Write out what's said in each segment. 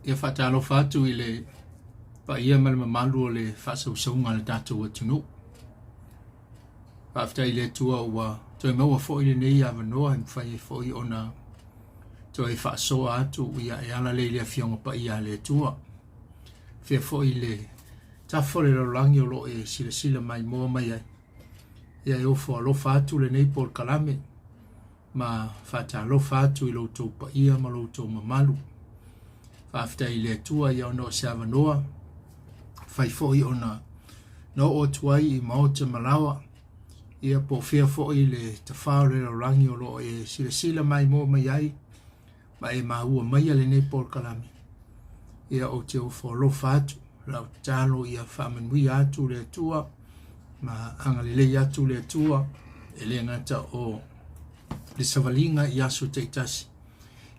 Ia faatalofa atu i le paia ma le mamalu o le faasausauga a le tatou atunuu. Faafetai i le Atua ua toe maua foi lenei avanoa e mafai ai foi ona toe faasoa atu ia e ala lea i le Afioga Paia a le Atua. Fia foi le tafa o le lalolagi o lo o e silasila maimoa mai ai. Ia e ofo alofa atu lenei polokalame ma faatalofa atu i lo outou paia ma lo outou mamalu. Faafetai i le Atua ia ona o se avanoa fai foi ona na oo atu ai i maota ma laoa ia po o fea foi le tafā o le lalolagi o lo o e silasila maimoa mai ai ma e maua maia lenei polokalame. Ia ou te ofo alofa atu, lau tatalo ia faamanuia atu le Atua ma agalelei atu le Atua e le gata o le savaliga i aso taitasi,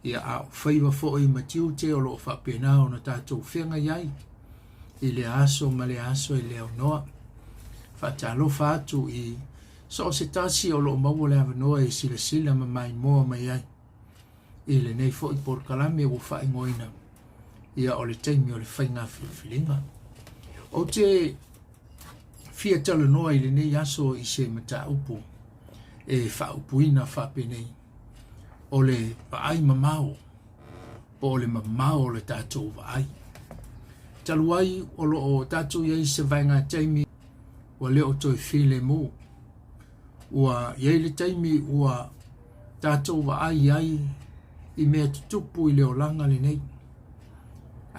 ia a o faiva foi ma tiute o lo o faapena ona tatou feagai ai i lea aso ma lea aso e le aunoa. Faatalofa atu i so o se tasi o lo o maua le avanoa e silasila ma maimoa mai ai i lenei foi polokalame ua faaigoaina ia o le taimi o le faiga filifiliga. Ou te fia talanoa i lenei aso i se mataupu e faaupuina faapenei, o le vaai mamao po o le mamao o le tatou vaai. Talu ai o lo o tatou i ai i se vaega taimi ua le o toe filemu. Ua i ai le taimi ua tatou vaai ai i mea tutupu i le olaga lenei.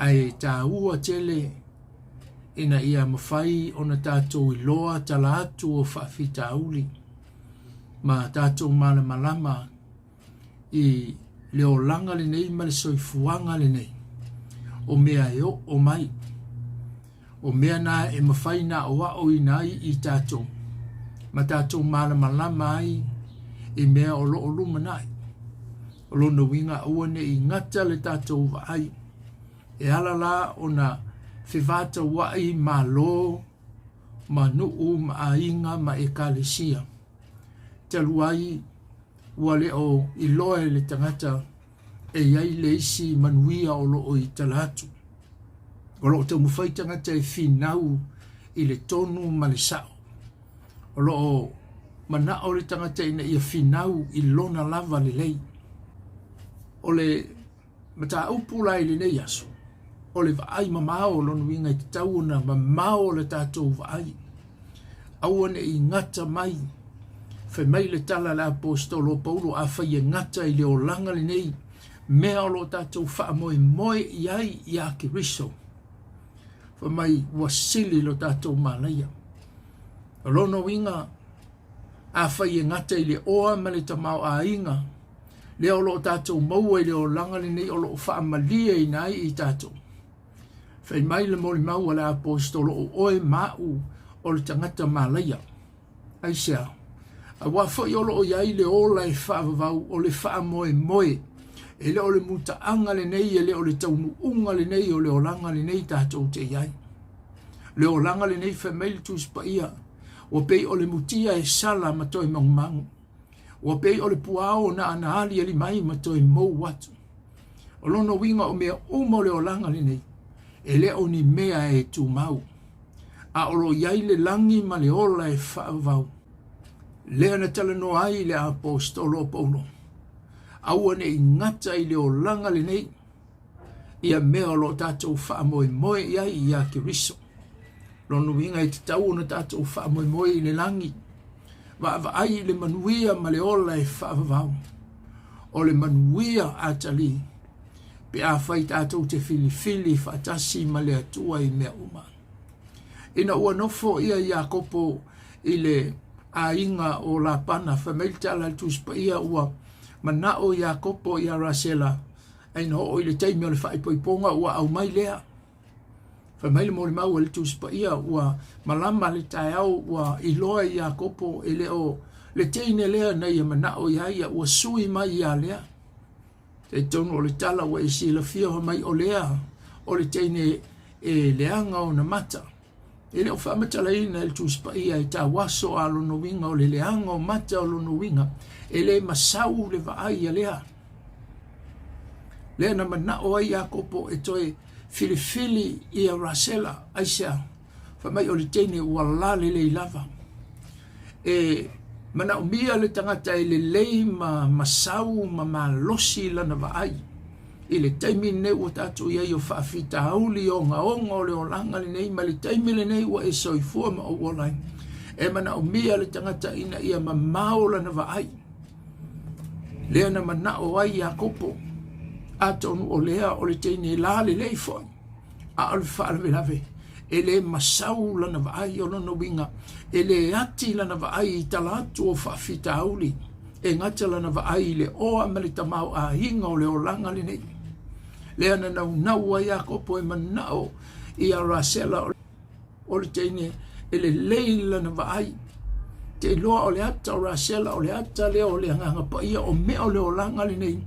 Ae taua tele ina ia mafai ona tatou iloa tala atu o faafitauli ma tatou malamalama i le olaga lenei ma le soifuaga lenei, o mea e oo mai, o mea na e mafai ona aoaoina ai i tatou ma tatou malamalama ai i mea o lo o lumanai. O lona uiga aua ne i gata le tatou vaai e ala la ona fevataua'i malo ma nuu ma aiga ma ekalesia. Talu ai ua le o iloa e le tagata e i ai le isi manuia o lo o i tala atu. O lo o taumafai tagata e finau i le tonu ma le sa'o. O lo o mana'o le tagata ina ia finau i lona lava lelei. O le mataupu la i lenei aso, o le vaai mamao, o lona uiga e tatau ona mamao le tatou vaai. Aua ne i gata mai. Fai mai le tala a le Aposetolo o Paulo, afai e gata i le olaga lenei, mea o lo o tatou faamoemoe i ai ia Keriso, fai mai ua sili lo tatou malaia. O lona uiga, afai e gata i le oa ma le tamaoaiga, lea o lo o tatou maua i le olaga lenei o lo o faamalieina ai i tatou. Fai mai le molimau a le Aposetolo, o oe ma au o le tagata malaia. Aisea? Aua foi o lo o i ai le ola e faavavau o le faamoemoe. E le o le mutaaga lenei, e le o le taunuuga lenei o le olaga lenei tatou te i ai. Le olaga lenei, fai mai le Tusi Paia, ua pei o le mutia e sala ma toe magumagu. Ua pei o le puao na ana aliali mai ma toe mou atu. O lona uiga o mea uma o le olaga lenei, e le o ni mea e tumau, a o lo o i ai le lagi ma le ola e faavavau. Lea na talanoa ai le Aposetolo o Paulo, aua ne i gata i le olaga lenei ia mea o lo o tatou faamoemoe i ai ia Keriso. Lona uiga e tatau ona tatou faamoemoe i le lagi, vaavaai i le manuia ma le ola e faavavau. O le manuia atali pe afai tatou te filifili faatasi ma le Atua i mea uma. Ina ua nofo ia Iakopo i le aiga o Lapana, fai mai le tala a le Tusi Paia, ua manao Iakopo ia Rasela, ae na oo i le taimi o le faaipoipoga ua aumai lea. Fai mai le molimau a le Tusi Paia, ua malama le taeao, ua iloa e Iakopo e le o le teine lea na ia manao iā ia, ua sui mai ia Lea. Talitonu o le tala ua e silafia fai mai o Lea o le teine e leaga ona mata. E le o faamatalaina e le Tusi Paia e tauaso a lona uiga o le leaga o mata o lona uiga e le masau le vaai a Lea. Lea na manao ai Iakopo e toe filifili ia Rasela, aisea? Fai mai o le teine ua la lelei lava. E manaomia le tagata e lelei ma masau ma malosi lana vaai. I le taimi lenei ua tatou i ai o faafitauli ogaoga o le olaga lenei ma le taimi lenei ua e soifua ma ou ola ai. E manaomia le tagata ina ia mamao lana vaai. Lea na manao ai Iakopo, atonu o lea o le teine la lelei foi, a o le faalavelave, e le masau lana vaai, o lona uiga, e le ati lana vaai i tala atu o faafitauli, e gata lana vaai i le oa ma le tamaoaiga o le olaga lenei. Lea na naunau ai Iakopo e manao ia Rasela o le teine e lelei lana vaai. Te iloa o le ata o Rasela, o le ata lea o le Agaga Paia, o mea o le olaga lenei,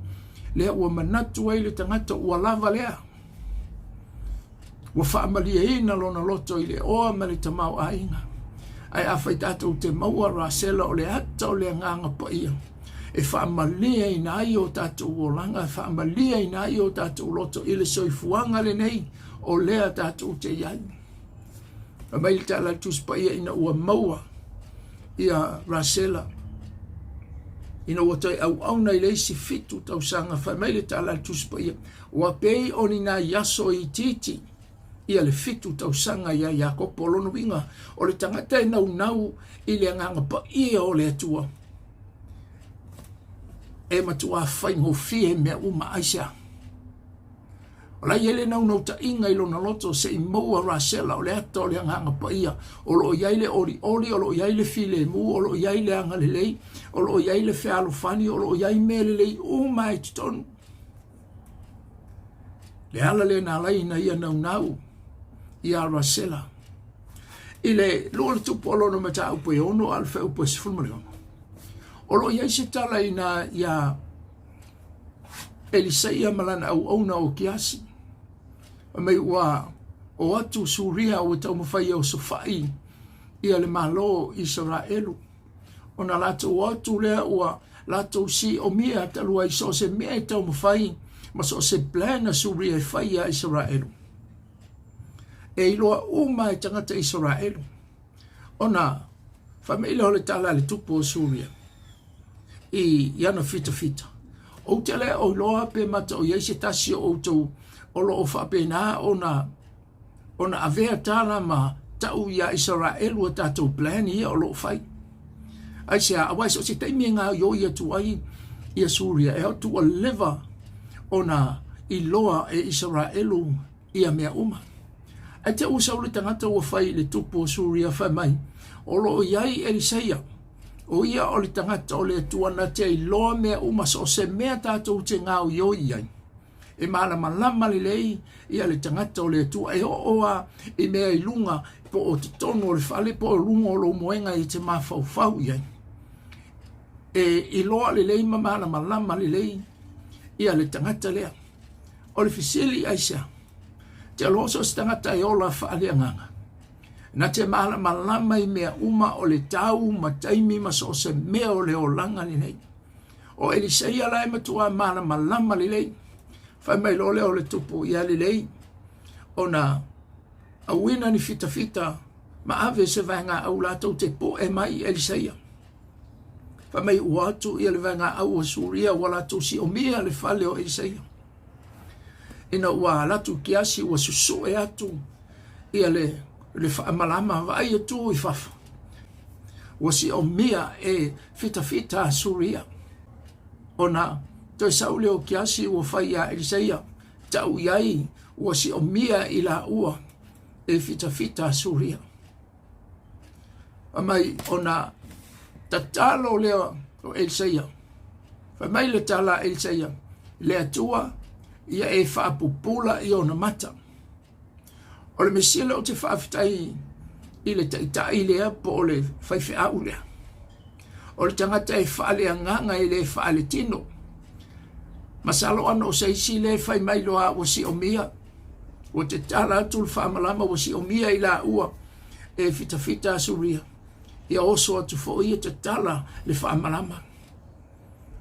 lea ua manatu ai le tagata ua lava lea. Ua faamalieina lona loto i le oa ma le tamaoaiga. Ae afai tatou te maua Rasela o le ata o le Agaga Paia, e faamalieina ai o tatou olaga, e faamalieina ai o tatou loto i le soifuaga lenei, o lea tatou te i ai. Fai mai le tala a le Tusi Paia ina ua maua ia Rasela, ina ua toe auauna i le isi 7 tausaga, fai mai le tala a le Tusi Paia, ua pei o ni nai aso itiiti ia le 7 tausaga ia Iakopo. O lona uiga, o le tagata e naunau i le Agaga Paia o le Atua, e matuā faigofie mea uma. Aisea? O la e i ai le naunautaiga i lona loto se i maua Rasela o le ata o le Agaga Paia, o lo o i ai le olioli, o lo o i ai le filemu, o lo o i ai le agalelei, o lo o i ai le fealofani, o lo o i ai mea lelei uma i totonu. Le ala lea na ala ai ina ia naunau ia Rasela. I le lua o le tupu o lona mataupu e 6 a o le fuaiupu e 16, o lo o i ai se tala ina ia Elisaia ma lana auauna o Kiasi. Fai mai ua o atu Suria ua taumafai e osofai ia le Malo o Isaraelu. Ona latou o atu lea ua latou siomia talu ai so o se mea e taumafai ma so o se plan a Suria e fai ia Isaraelu. E iloa uma e tagata Isaraelu. Ona fai mai lea o le tala a le tupu o Suria i ana fitafita, Ou te le o iloa pe mata o i ai se tasi o outou o lo o faapena ona avea tala ma tau iā Isaraelu a tatou plan ia o lo o fai. Aisea? Aua e so o se taimi e gaoioi atu ai ia Suria, e atu ua leva ona iloa e Isaraelu ia mea uma. Ae te ua sau le tagata ua fai i le tupu o Suria fai mai, o lo o i ai Elisaia, o ia o le tagata o le Atua na te iloa mea uma, so o se mea tatou te gaoioi i ai. E malamalama lelei ia le tagata o le Atua, e oo lava i mea i luga po o totonu o le fale po o luga o lou moega e te mafaufau i ai. E iloa lelei ma malamalama lelei ia le tagata lea. O le fesili aisea? Te aloha so o se tagata e ola faaleagaga. Na te malamalama i mea uma o le tau ma taimi ma so o se mea o le olaga lenei. O Elisaia la e matuā malamalama lelei. Fai mai loa lea o le tupu ia lelei ona auina ni fitafita ma ave se vaegaau latou te poe mai i Elisaia. Fai mai ua atu ia le vaegaau o Suria ua latou siomia le fale o Elisaia. Ina ua alu atu Kiasi ua susue atu ia le faamalama vaai atu i fafo. Ua siomia e fitafita a Suria. Ona toe sau lea o Kiasi ua fai ia Elisaia tau i ai ua siomia i laua e fitafita a Suria. Fai mai ona tatalo lea o Elisaia. Fai mai le tala a Elisaia, le Atua ia e faapupula i ona mata. O le mesia ou te faafetai i le taitai lea po o le faifeau lea. O le tagata e faaleagaga e le faaletino. Masalo ana o se isi lea e fai mai loa ua siomia Ua tatala atu le faamalama ua siomia i laua e fitafita Asuria. Ia oso atu foi ia tatala le faamalama.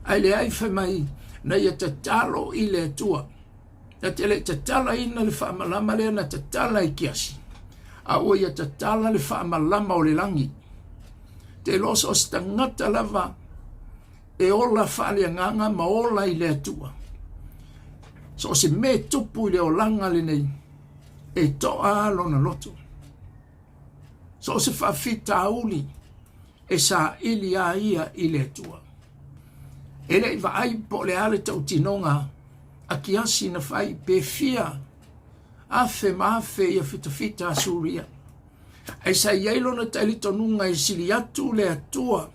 Ae leai fai mai na ia tatalo i le Atua. Na te le i tatalaina le faamalama lea na tatala e Kiasi, a ua ia tatala le faamalama o le lagi. Te iloa so o se tagata lava e ola faaleagaga ma ola i le Atua. So o se mea e tupu i le olaga lenei, e toa lona loto. So o se faafitauli e saili a ia i le Atua. E le i vaai po o le a le tautinoga a Kiasi na fai pe fia afe ma afe ia fitafita a Suria. Ae sa i ai lona talitonuga e sili atu le Atua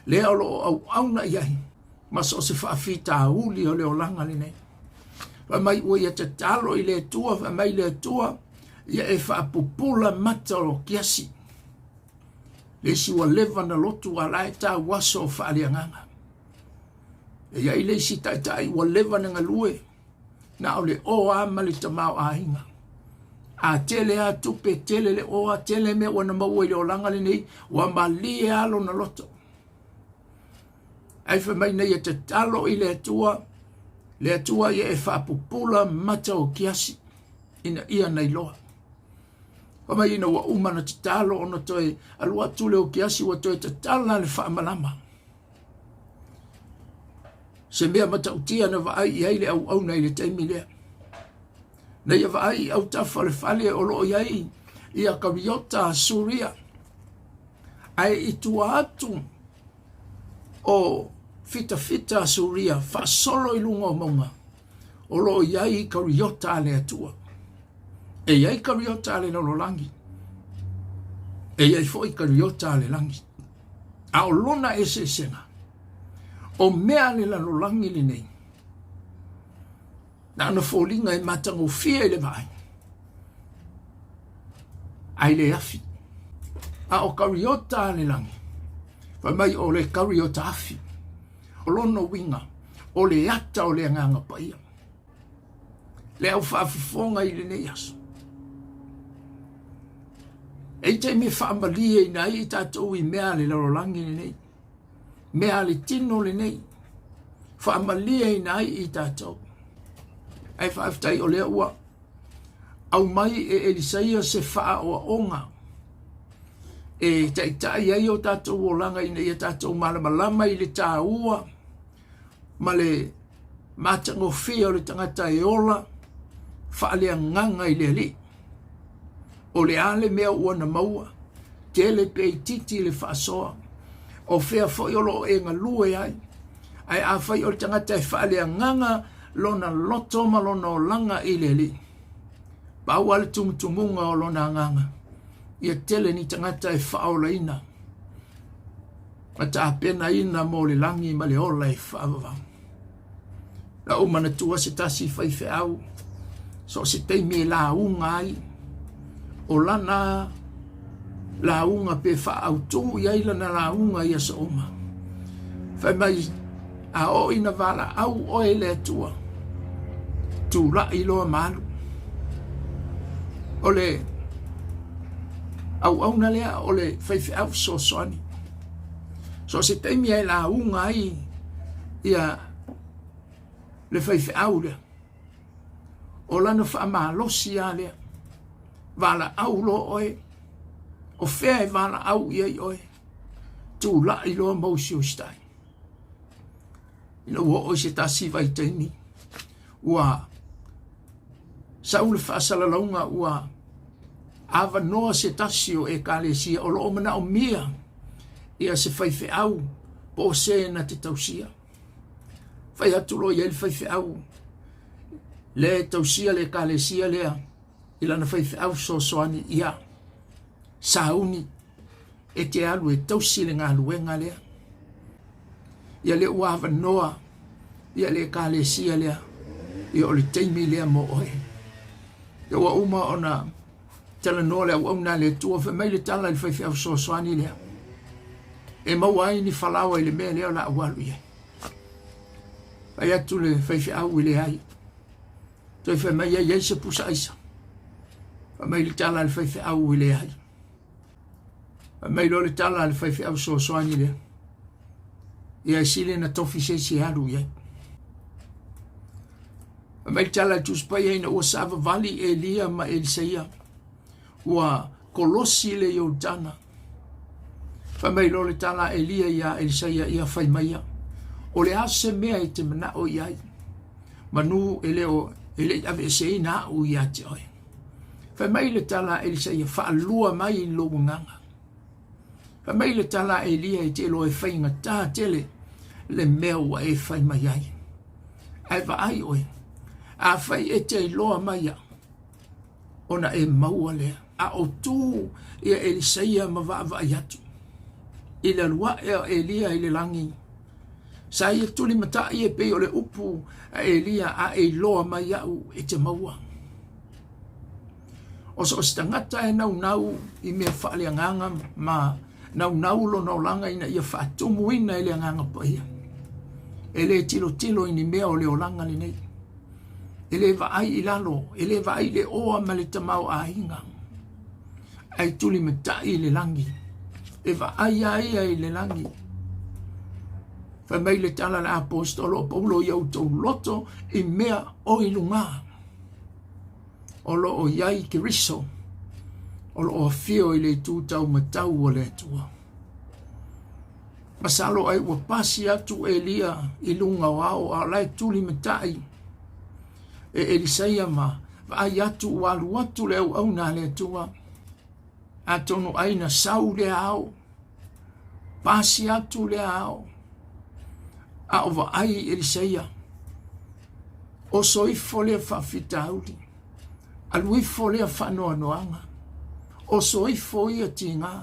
lea o lo o auauna i ai ma so o se faafitauli o le olaga lenei. Fai mai ua ia tatalo i le Atua, fai mai le Atua, ia e faapupula mata o Kiasi. Le isi ua leva na lotu a la e tau aso o faaleagaga. E i ai le isi taitai ua leva na galue, na o le oa ma le tamaoaiga. A tele a tupe, tele le oa, tele mea ua na maua i le olaga lenei, ua malie a lona loto. Ai fai mai nei e tatalo i le Atua, le Atua ia e faapupula mata o Kiasi, ina ia na iloa. Fai mai ina ua uma na tatalo ona toe alu atu le o Kiasi ua toe tatala le faamalama. Se mea matautia na vaai i ai le auauna i le taimi lea. Na ia vaai i autafa o le fale o lo o i ai ia kariota Suria. Ae i tua atu o fitafita Suria faasolo i luga o mauga o lo o i ai kariota a le Atua. E i ai kariota a le lalolagi, e i ai foi kariota a le lagi. A o lona eseesega, o mea a le lalolagi lenei, na ona foliga e matagofie i le vaai, ae le afi. A o kariota a le lagi, fai mai o le kariota afi, o lona uiga, o le ata o le Agaga Paia. Le au faafofoga i lenei aso. E i taimi e faamalieina ai i tatou i mea a le lalolagi lenei, mea a le tino lenei, faamalieina ai i tatou. Ae faafetai o lea ua aumai e Elisaia se faaoaoga e taitai ai o tatou olaga ina ia tatou malamalama i le taua ma le matagofie o le tagata e ola faaleagaga i le Alii. O le a le mea ua na maua, tele pe itiiti le faasoa, o fea foi o lo o e galue ai. Ae afai o le tagata e faaleagaga lona loto ma lona olaga i le Alii, pau lava le tumutumuga o lona agaga, ia tele ni tagata e faaolaina ma tapenaina mo le lagi ma le ola e faavavau. Na ou manatua se tasi faifeau, so o se taimi e lauga ai, o lana lauga pe faaautu i ai lana lauga i aso uma. Fai mai, a oo ina valaau oe i le Atua, tulai loa ma alu. O le auauna lea o le faifeau fesoasoani. So o se taimi e lauga ai ia le faifeau lea, o lana faamalosi lava lea, valaau loa oe, o fea e valaau i ai oe, tulai loa ma usiusitai. Ina ua oo i se tasi vaitaimi, ua sau le faasalalauga ua avanoa se tasi o Ekalesia o lo o manaomia ia se faifeau po o se na te tausia. Fai atu loa i ai le faifeau lea e tausia le Ekalesia lea i lana faifeau fesoasoani ia sauni e te alu e tausi le galuega lea. Ia lea ua avanoa ia le Ekalesia lea, ia o le taimi lea mo oe. Ia ua uma ona talanoa le auauna a le Atua, fai mai le tala i le faifeau fesoasoani lea, e maua ai ni falaoa i le mea lea o le a ou alu i ai. Fai atu le faifeau e leai. Toe fai mai e i ai se pusa aisa. Fai mai le tala a le faifeau e leai. Fai mai loa le tala a le faifeau fesoasoani lea, ia e sili na tofi se isi e alu i ai. Fai mai le tala a le Tusi Paia ina ua savavali Elia ma Elisaia, ua kolosi le Ioritana. Fai mai loa le tala a Elia iā Elisaia, ia fai maia, o le a se mea e te manao i ai, manu e le o e le i aveeseina a'u ia te oe. Fai mai le tala a Elisaia, faalua mai lou agaga. Fai mai le tala a Elia, e te iloa e faigata tele le mea ua e fai mai ai. Ae vaai oe, afai e te iloa mai au, ona e maua lea. A o tu ia Elisaia ma vaavaai atu i le alu ae o Elia i le lagi, sa ia tulimatai e pei o le upu a Elia, a e iloa mai au e te maua. O so o se tagata e naunau i mea faaleagaga ma naunau lona olaga ina ia faatumuina e le Agaga Paia, e le tilotilo i ni mea o le olaga lenei, e le vaai i lalo, e le vaai i le oa ma le tamaoaiga, ae tulimatai i le lagi, e vaai lava ia i le lagi. Fai mai le tala a le Aposetolo o Paulo, ia outou loto i mea o i luga. O lo o i ai Keriso, o lo o afio i le itu taumatau o le Atua. Masalo ai ua pasi atu Elia i luga o ao, a o la e tulimatai e Elisaia ma vaai atu ua alu atu le auauna a le Atua. Atonu ai na sau lea ao, pasi atu lea ao, a o vaai Elisaia, oso ifo lea faafitauli, alu ifo lea faanoanoaga, oso ifo ia tiga,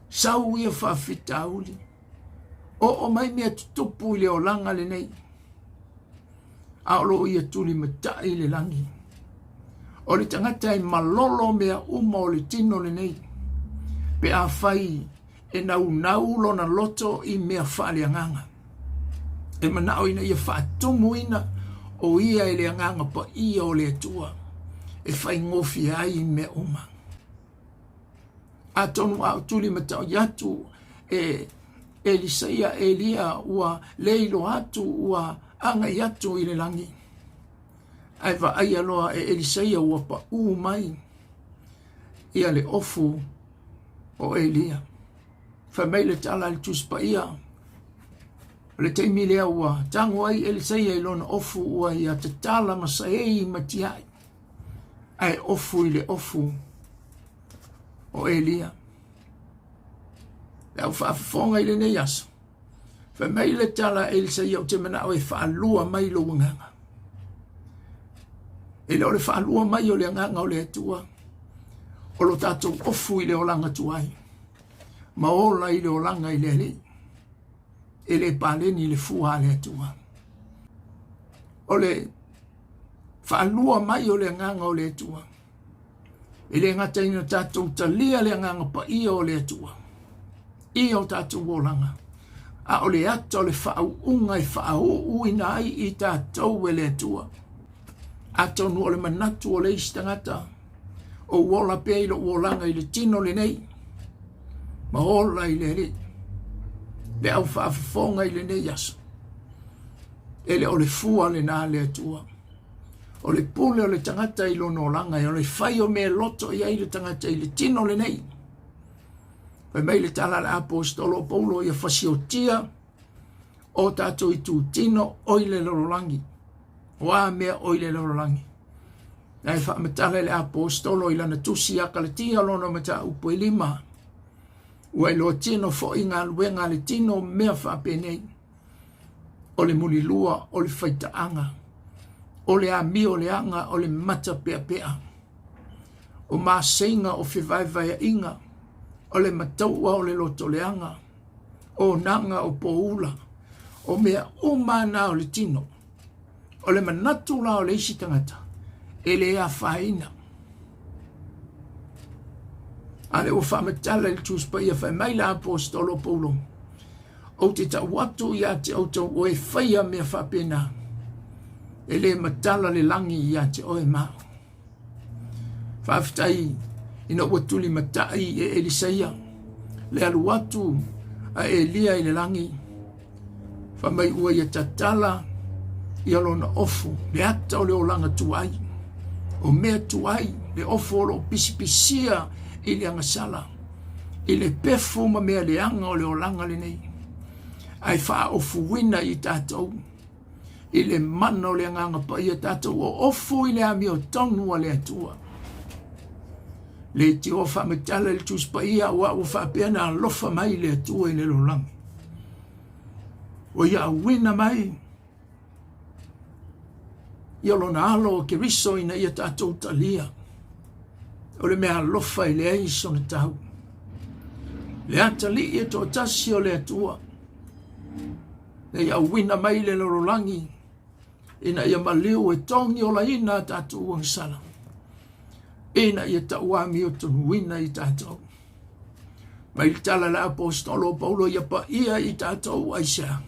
sau ia faafitauli, oo mai mea tutupu i le olaga lenei, a o lo o ia tulimatai i le lagi. O le tagata e malolo mea uma o le tino lenei, pe afai e naunau lona loto i mea faaleagaga, e manao ina ia faatumuina o ia e le Agaga Paia o le Atua e faigofie ai mea uma. Atonu a o tulimatai atu e Elisaia Elia ua le iloa atu ua agai atu i le lagi, ae vaaia loa e Elisaia ua paū mai ia le ofu o Elia. Fai mai le tala a le Tusi Paia, o le taimi lea ua tago ai Elisaia i lona ofu ua ia tatala ma saei ma tiai, ae ofu i le ofu o Elia. Le au faafofoga i lenei aso, fai mai le tala a Elisaia, ou te manao e faalua mai lou agaga. E le o le faalua mai o le agaga o le Atua, o lo tatou ofu i le olaga tuai, ma ola i le olaga i le Alii. E le paleni le fua a le Atua. O le faalua mai o le agaga o le Atua, e le gata ina tatou talia le agaga paia o le Atua i o tatou olaga, a o le ata o le faauuga e faauuina ai i tatou e le Atua. Atonu o le manatu o le isi tagata, ou ola pea i lou olaga i le tino lenei, ma ola i le Alii. Le au faafofoga i lenei aso, e le o le fua lena a le Atua. O le pule o le tagata i lona olaga, e o le fai o mea loto i ai le tagata i le tino lenei. Fai mai le tala a le Aposetolo o Paulo, ia fasiotia o tatou itutino o i le lalolagi. O a mea o i le lalolagi? Ae faamatala e le Aposetolo i lana tusi ia Kalatia lona mataupu e 5, ua iloa tino foi galuega a le tino mea faapenei, o le mulilua, o le faitaaga, o le amio leaga, o le matapeapea, o maseiga, o fevaevaeaiga, o le mataua, o le lotoleaga, o naga, o poula, o mea uma na o le tino. O le manatu la o le isi tagata, e le afaina. A lea ua faamatala i le Tusi Paia, fai mai le Aposetolo Paulo, ou te tau atu ia te outou o e faia mea faapena, e le matala le lagi ia te oe ma au. Faafetai ina ua tulimatai e Elisaia le alu atu a Elia i le lagi, fai mai ua ia tatala ia lona ofu, le ata o le olaga tuai, o mea tuai, le ofu o lo o pisipisia i le agasala, i le pefu ma mea leaga o le olaga lenei, ae faaofuina i tatou i le mana o le Agaga Paia tatou oofu i le amiotonu a le Atua. Le tioa faamatala i le Tusi Paia aua ua faapea na alofa mai le Atua i le lalolagi. Ua ia auina mai ia lona alo o Keriso ina ia tatou talia. O le mea alofa e leai sona tau. Le atalii e toatasi o le Atua. Na ia auina mai le lalolagi ina ia maliu e togi olaina a tatou agasala. Ina ia tauamiotonuina i tatou. Mai le tala a le Aposetolo o Paulo ia paia i tatou aisea?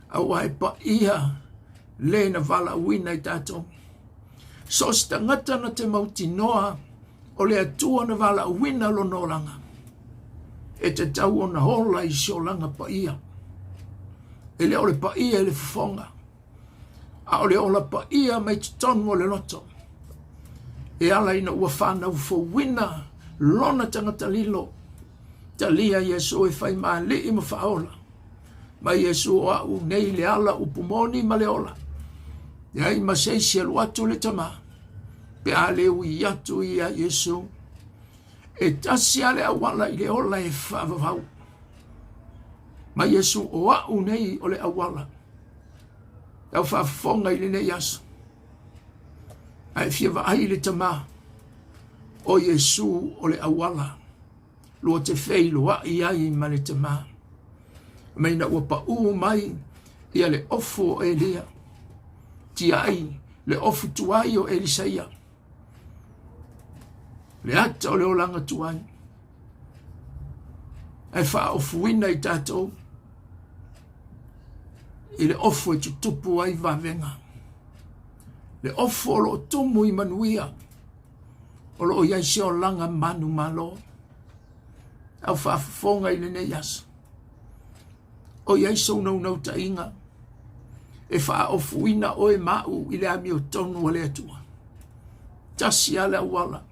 Aua e paia le na valaauina i tatou. So o se tagata na te mautinoa o le Atua na valaauina lona olaga, e tatau ona ola i se olaga paia. E le o le paia i le fofoga, a o le ola paia mai totonu o le loto. E ala ina ua fanau fouina lona tagata lilo, talia Iesu e fai ma alii ma faaola. Mai Iesu o au nei le ala upu moni ma le ola. Leai ma se isi alu atu le Tama, pe a le ui atu ia Iesu. E tasi a le auala i le ola e faavavau. Mai Iesu o au nei o le auala. Lau faafofoga i lenei aso. Ae fia vaai i le Tama, o Iesu o le auala, lua te feiloai ai ma le Tama. Mai na ua paū mai ia le ofu o Elia, tiai le ofu tuai o Elisaia, le ata o le olaga tuai, ae faaofuina i tatou i le ofu e tutupu ai vavega. Le ofu o lo o tumu i manuia, o lo o i ai se olaga manumalo. Au faafofoga i lenei aso, o i ai sou naunautaiga e faaofuina oe ma au i le amiotonu a le Atua. Tasi lava le auala,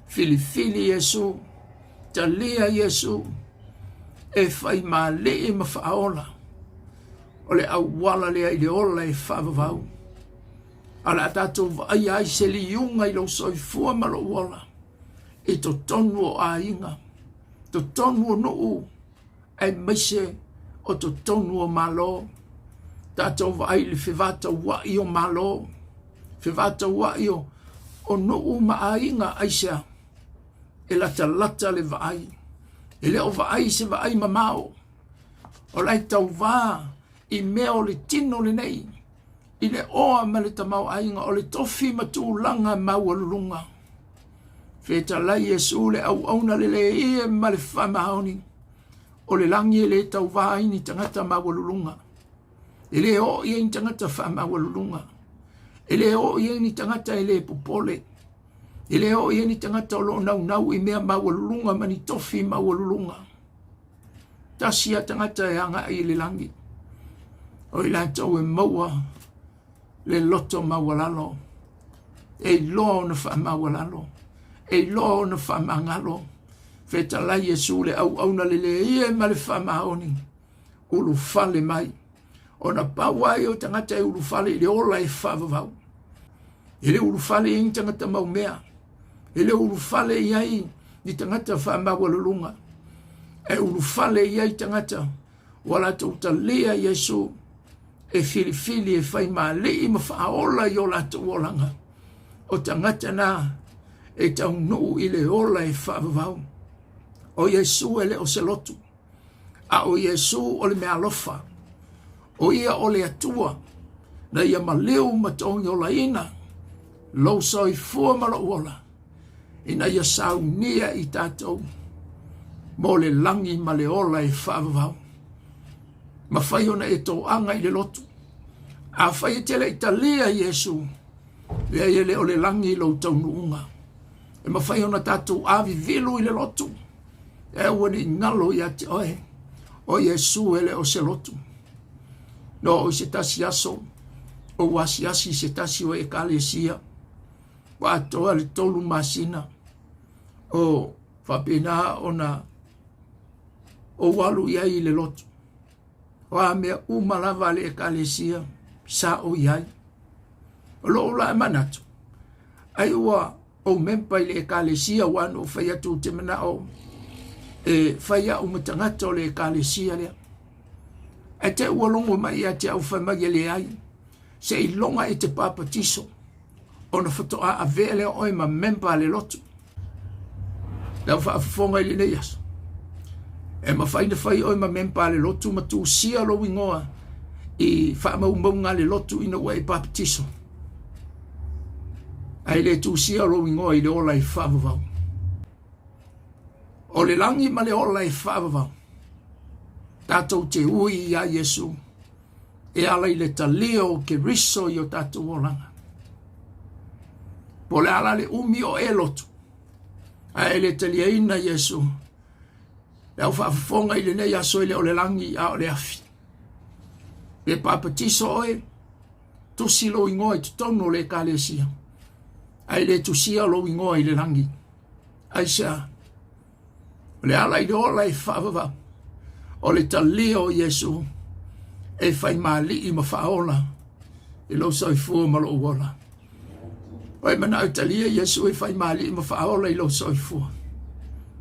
filifili Iesu, talia Iesu e fai ma alii ma faaola. O le auala lea i le ola e faavavau. A o le a tatou vaaia ai se liuga i lou soifua ma lou ola i totonu o aiga, totonu o nuu, aemaise o totonu o Malo. Tatou vaai i le fevataua'i o Malo, fevataua'i o nuu ma aiga, aisea? E latalata le vaai, e le o vaai se vaai mamao, o la e tauvā i mea o le tino lenei, i le oa ma le tamaoaiga o le tofi ma tulaga maualuluga. Fetalai Iesu le auauna lelei e ma le faamaoni, o le lagi e le tauvā ai ni tagata maualuluga. E le oo i ai ni tagata faamaualuluga. E le oo i ai ni tagata e le popole. E le oo i ai ni tagata o lo o naunau i mea maualuluga ma ni tofi maualuluga. Tasi a tagata e agai i le lagi, o i latou e maua le loto maualalo, e iloa ona faamaualalo, e iloa ona faamagalo. Fetalai Iesu le auauna lelei e ma le faamaoni, ulufale mai. Ona pau ai o tagata e ulufale i le ola e faavavau. E le ulufale i ai ni tagata maumea. E le ulufale i ai ni tagata faamaualuluga. E ulufale i ai tagata ua latou talia Iesu e filifili e fai ma alii ma faaola i o latou olaga. O tagata na e taunuu i le ola e faavavau. O Iesu e le o se lotu, a o Iesu o le meaalofa. O ia o le Atua na ia maliu ma togiolaina lou soifua ma lou ola ina ia saunia i tatou mo le lagi ma le ola e faavavau. Mafai ona e toaga i le lotu. Afai e te le i talia Iesu, leai e le o le lagi lou taunuuga. E mafai ona tatou avivilu i le lotu, e aua ne i galo ia te oe, o Iesu e le o se lotu. No o i se tasi aso, Ou asiasi i se tasi o Ekalesia, ua atoa le 3 masina o faapena ona ou alu i ai i le lotu. O a mea uma lava a le Ekalesia sa ou i ai. O lou la manatu, ai ua ou memba i le Ekalesia, ua na ou fai atu ou te manao e fai au ma tagata o le Ekalesia lea. Ae te ua logo mai ia te au fai mai e leai, seiloga e te papatiso ona faatoa avea lea oe ma memba a le lotu. Lau faafofoga i lenei aso, e mafai na fai oe ma memba a le lotu ma tusia lou igoa i faamaumauga a le lotu ina ua e papatiso. Ae le tusia lou igoa i le ola e faavavau. O le lagi ma le ola e faavavau. Tatou te ui iā Iesu e ala i le talia o Keriso i o tatou olaga. Po o le a la le umi o e lotu, ae le taliaina Iesu, le au faafofoga i lenei aso e le o le lagi a o le afi. Pe papatiso oe, tusi lou igoa i totonu o le Ekalesia, ae le tusia lou igoa i le lagi. Aisea? O le ala i le ola e faavavau, o le talia o Iesu e faimalii ma faaola i lou soifua ma lou ola. O e manao e talia Iesu e faimalii ma faaola i lou soifua.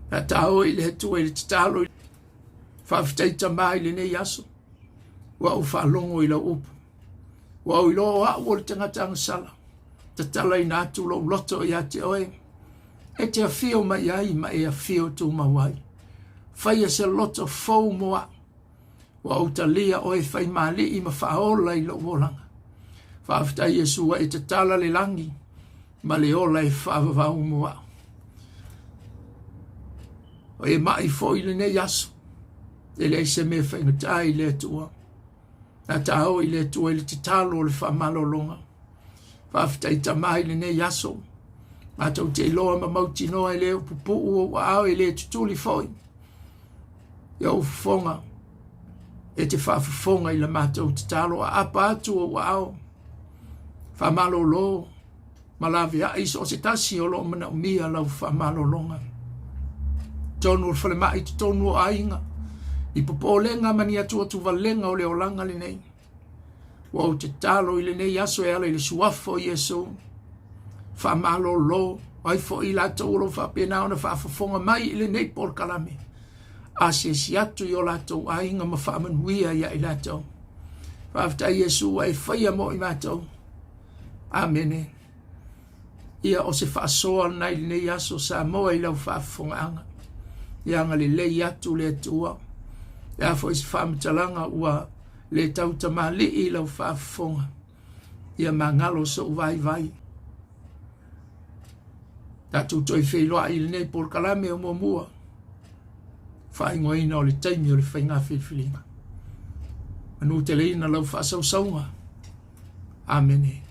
Pe a tāoa i le Atua i le tatalo, faafetai Tama i lenei aso, ua ou faalogo i lau upu. Ua ou iloa o au o le tagata agasala, tatalaina atu lou loto ia te oe, e te afio mai ai ma e afio tumau ai. Faia se loto fou mo au, ua ou talia oe faimalii ma faaola i lou olaga. Faafetai Iesu ua e tatala le lagi ma le ola e faavavau mo au. O e mai foi lenei aso, e leai se mea faigata i le Atua. Na tāo i le Atua i le tatalo o le faamalologa. Faafetai Tama i lenei aso. Matou te iloa ma mautinoa e le o pupuu ou aao e le tutuli foi. I ou fofoga, e te faafofoga i la matou tatalo aapa atu ou aao. Faamalolo ma laveai so o se tasi o lo o manaomia lau faamalologa. Totonu o le falemai, totonu o aiga, i popolega ma ni atuatuvalega o le olaga lenei. Ua ou tatalo i lenei aso e ala i le suafa o Iesu, faamalolo ai foi i latou o lo o faapena ona faafofoga mai i lenei polokalame, asiasi atu i o latou aiga ma faamanuia ia i latou. Faafetai Iesu ua e faia mo i matou. Amene. Ia o se faasoa lena i lenei aso Samoa i lau faafofogaaga. Ia agalelei atu le Atua. Le a foi se faamatalaga ua le tautamalii i lau faafofoga. Ia magalo sou vaivai. Tatou toe feiloai i lenei polokalame o muamua. Faaigoaina o le taimi o le faiga filifiliga. Manuteleina lau faasausauga. Amene.